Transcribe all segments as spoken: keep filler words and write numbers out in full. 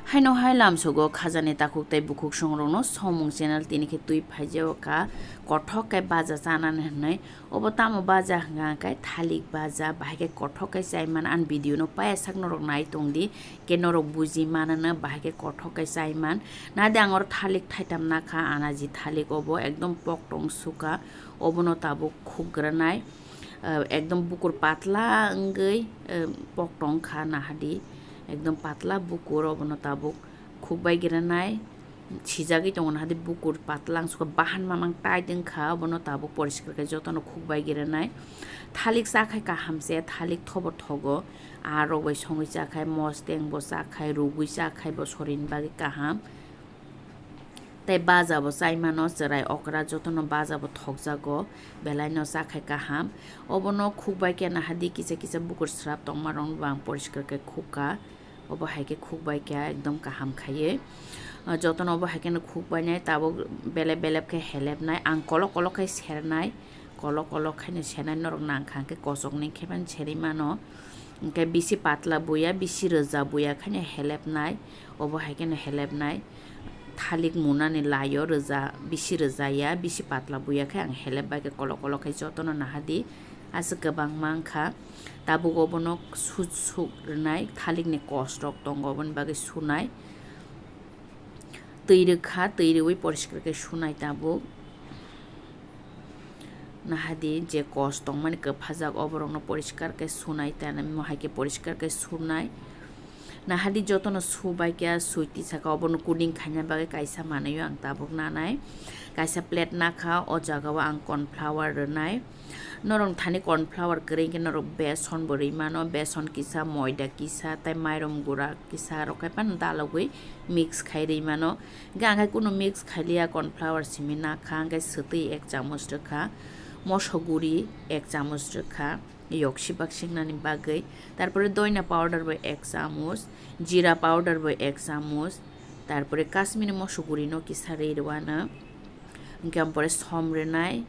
Haino hai lamsogo khajani takhuk tei bukhuk songrokno somung channel tini khe twi phaijago ka kothok khe baja chanani hwnwi. Obo tamo baja hwnka hwnkhe thalik baja, bahai khe kothok khe chaiman. Ani video no paya sak norok nai tongdi, khe norok buji manana bahai khe kothok khe chaiman. Nadi ang oro thalik thaitam nakha, anaji thalik obo ekdom poktong suka, obono tabuk khukgranai, ah, ekdom bukur patla wngwi, ah, poktong kha nahadi, ekdom patla bukur obono tabuk khukbai granai. Sijagwi tongo nahadi bukur patla wngsuka bahan mamang tight wngkha, obono tabuk poriskar khe jotono khukbai granai. Thalik chakhai kaham se, thalik thobo thogo, aa rok bai songwi chakhai, mosteng bo chakhai, rugwi chakhai bo sorini bagwi kaham. Tei baja bo chaimano, chwrai okra jotono baja bo thokjago, belaino chakhai kaham. Obono khukbai khe nahadi kisa kisa bukur srap tongma rokno bo ang poriskar khe khukha. Obo hai khe khukbai khe ekdom kaham khaiwi. Ah, jotono obo hai kheno khukbainai, tabuk belep belep khe helepnai. Ang kolok kolok khai sernai, kolok kolok khaino sernai, norok nangkha hwnkhe kochokni khe phano serwi mano. Hwnkhe bisi patla buya, bisi rwja buya khaino helepnai, obo hai kheno helepnai. Thalik munani laio rwja, bisi rwjaya, bisi patla buya khe ang helep bai khe kolok kolok khai jotono nahadi. Aswk kwbangma wngkha. Tabuk obono su-, suk rwnai, thalikni kos rok tongo, oboni bagwi sunai. Twi rwkha, twi rwui poriskar khe sunai tabuk. Nahadi je kos tongmani kwphajak, oborokno poriskar khe sunai, tei mo hai khe poriskar khe sunai. Nahadi jotono subai khe sui tisaka, obono cooling khaina bagwi kaisa manwi o ang tabuk nanai. Kaisa plate nakha, o jaga o ang corn flour rwnai. Norok thani corn flour kwrwi hwnkhe norok beson bo rwi mano, beson kisa, moida kisa, tei mairum gura kisa rok khai phano dalogwi mix khai rwi mano. Hwnkhe ang khai kunu mix khailiya, corn flour simi nakha, hwnkhe swtwi ek chamuch rwkha, moso guri ek chamuch rwkha, yok sibak singnani bagwi. Tarpore doina powder bo ek chamuch, jira powder bo ek chamuch, tarpore Kashmiri moso guri no kisa rwi rwano. Hwnkhe ampore som rwnai,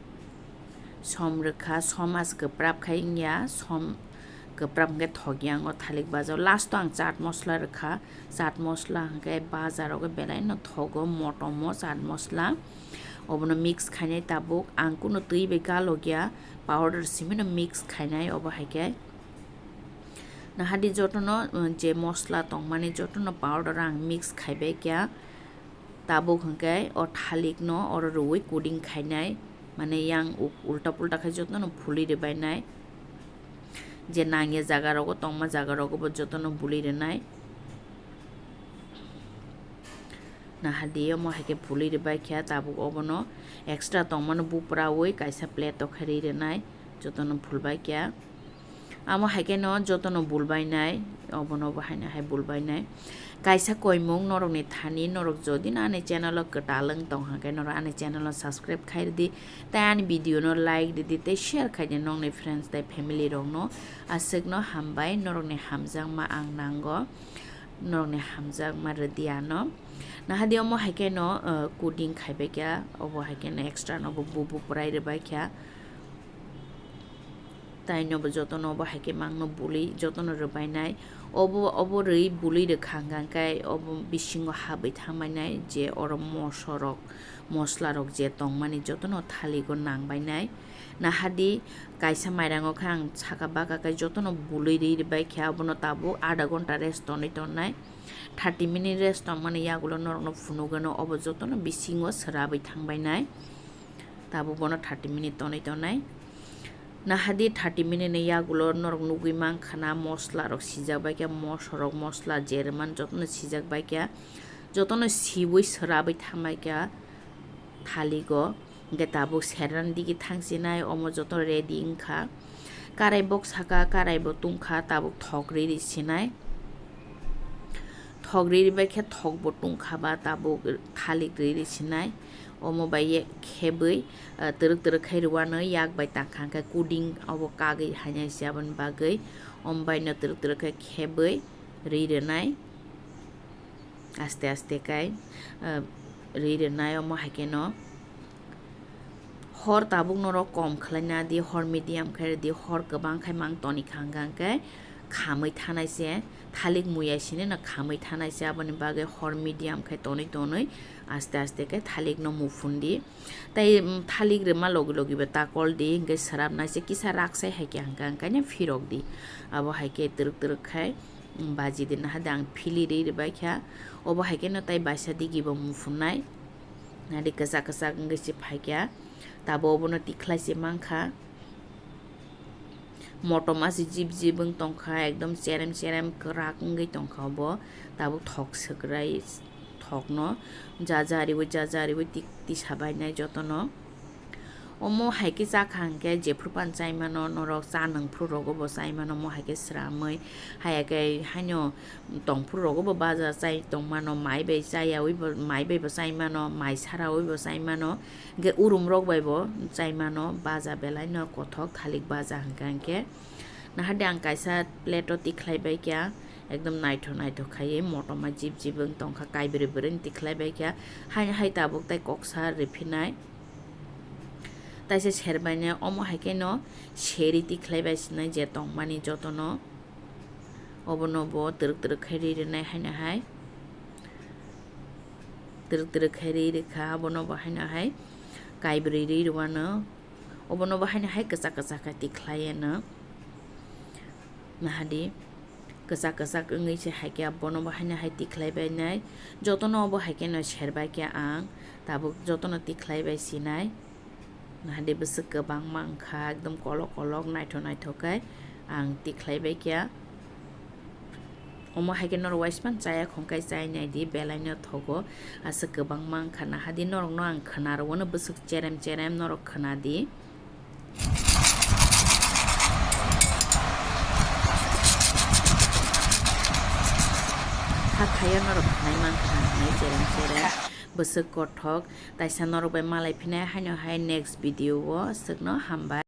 som rwkha, som as kwprap khai wngya, som kwprap hwnkhe thokya ang o thalik baja o. Last o ang chaat masala rwkha, chaat masala hwnkhe baja rogo belai no thogo, motom o chaat masala. Obono mix khainai tabuk, ang kunu twi bai galokya, powder simi no mix khainai obo hai khe. Nahadi jotono, uh, je masala tongmani jotono powder ang mix khaibai kya. Tabuk hwnkhe o thalik no oro rwui cooling khainai, mane yang u-, ulta pulta khai jotono phulwi rwbainai. Je nangya jaga rogo tongma jaga rogo bo jotono bului rwnai. Nahadi omo hai khe phulwi rwbai kha, tabuk obono extra tongmano bupraui kaisa plate o khe rwi rwnai, jotono phulbai kha. Amo hai kheno jotono bulbainai, obono bo haino hai bulbainai. Kaisa koimung norokni thani, norok jodi no ani channel o kwtal wng tong hwnkhe norok ani channel o subscribe khai rwdi, tei ani video no like rwdi, tei share khai di nokni friends tei family rokno. Aswkno hambai, norokni hamjakma ang nango, norokni hamjakma rwdi ano. Nahadi omo hai kheno, uh, coding khaibai kha, obo hai kheno extra no bo bubu pwrai rwbai kha. Taino bo jotono obo hai khe mangno bului jotono rwbainai. Obo, obo rwi bului rwkha hwnkha khe obo bisingo habwi thangbainai je oro mosorok, moslarok je tongmani jotono thaligo nangbainai. Nahadi kaisa mairango khe ang saka baka khe jotono bului rwi rwbai khe abono tabuk adha ghonta rest tonwi tonnai. Thirty minute rest tongmani yagulo norokno phunugano obo jotono bisingo swrabwi thangbainai. Tabuk bono thirty minute tonwi tongnai. Nahadi thirty minute ni yagulo norok nugwi mankha na mosla rok sijak bai khe, moso rok, mosla, jerman jotono sijak bai khe, jotono siwi swrabwi thangbai khe thaligo. Hwnkhe tabuk serani digi thangsinai, omo joto ready wngkha. Karai bok saka, karai bo tungkha, tabuk thok riri sinai. Thok riri bai khe thok bo tungkha ba, tabuk thalik riri sinai. Omo bai ye khebwi, ah, twrwk twrwk khai rwano, yak bai tangkha hwnkhe coding obo kagwi hainai se aboni bagwi. Omo bai no twrwk twrwk khai khebwi ri rwnai. Aste aste kai, ah, ri rwnai omo hai kheno. Hor tabuk norok kom khlai na di, hor medium khai di, hor kwbang khai mang toni kha hwnkha hwnkhe khamwi thanai se. Thalik muya sini no khamwi thanai se, aboni bagwi hor medium khai tonwi tonwi aste aste khe thalik no muphun di. Tai, mm, thalik rema logi logi bo ta kol di, hwnkhe swrapnai se kisa raksai hai khe hwnkha hwnkhe no phirok di. Abo hai khe twrwk twrwk khai, mm, baji di, naha de ang phili ri rwbai kha. Obo hai khe no tai baisa digi bo muphunnai. Nadi kwchak kwchak wngwi se phai kha. Tabuk obono tikhlai se mankha. Motoma se jib jib wng tongkha, ekdom cherem cherem kwrak wngwi tongkha obo. Tabuk thok swkrai thokno ja ja riwi ja ja riwi tik tisa bainai jotono. Omo hai khe chakha hwnkhe jephru pan chai mano norok, cha nwng phru rogo bo chai mano, omo hai khe swramwi. Haya khe haino tong phru rogo bo baja chai tong mano, mai bai chayawi bo, mai bai bo chai mano, mai sarawi bo chai mano, hwnkhe urum rok bai bo chai mano, baja belai no kothok thalik baja hwnkha hwnkhe. Naha de ang kaisa plate o tikhlai bai kha, ekdom naithok naithok khaiwi motoma jib jib wng tongkha, kaibrwi brwi tikhlai bai kha, haino hai tabuk tai koksa riphinai. Taisa serbainai omo hai khe no seri tikhlai bai sinai je tongmani jotono. Obono bo twrwk twrwk khai ri rwnai haino hai. Twrwk twrwk khai ri rwkha, obono bo haino hai kaibrwi ri rwano. Obono bo haino hai kwchak kwchak khe tikhlai ano. Nahadi, kwchak kwchak wngwi se hai khe bono bo haino hai tikhlai bainai. Jotono obo hai kheno serbai khe ang tabuk jotono tikhlai bai sinai. Nahadi bwswk kwbangma wngkha, ekdom kolok kolok naithok naithok khe ang tikhlai bai khe. Omo hai khe norok waismang chaya khong khe chai nai di, belai no thogo. Aswk kwbangma wngkha, nahadi norok no ang khwna rwo no bwswk cherem cherem norok khwna di. Hakhayo norok khnai mankha, hwnwi cherem cherem bwswk kothok. Taisa norok bai malai phinai haino hai next video o swkno hambai.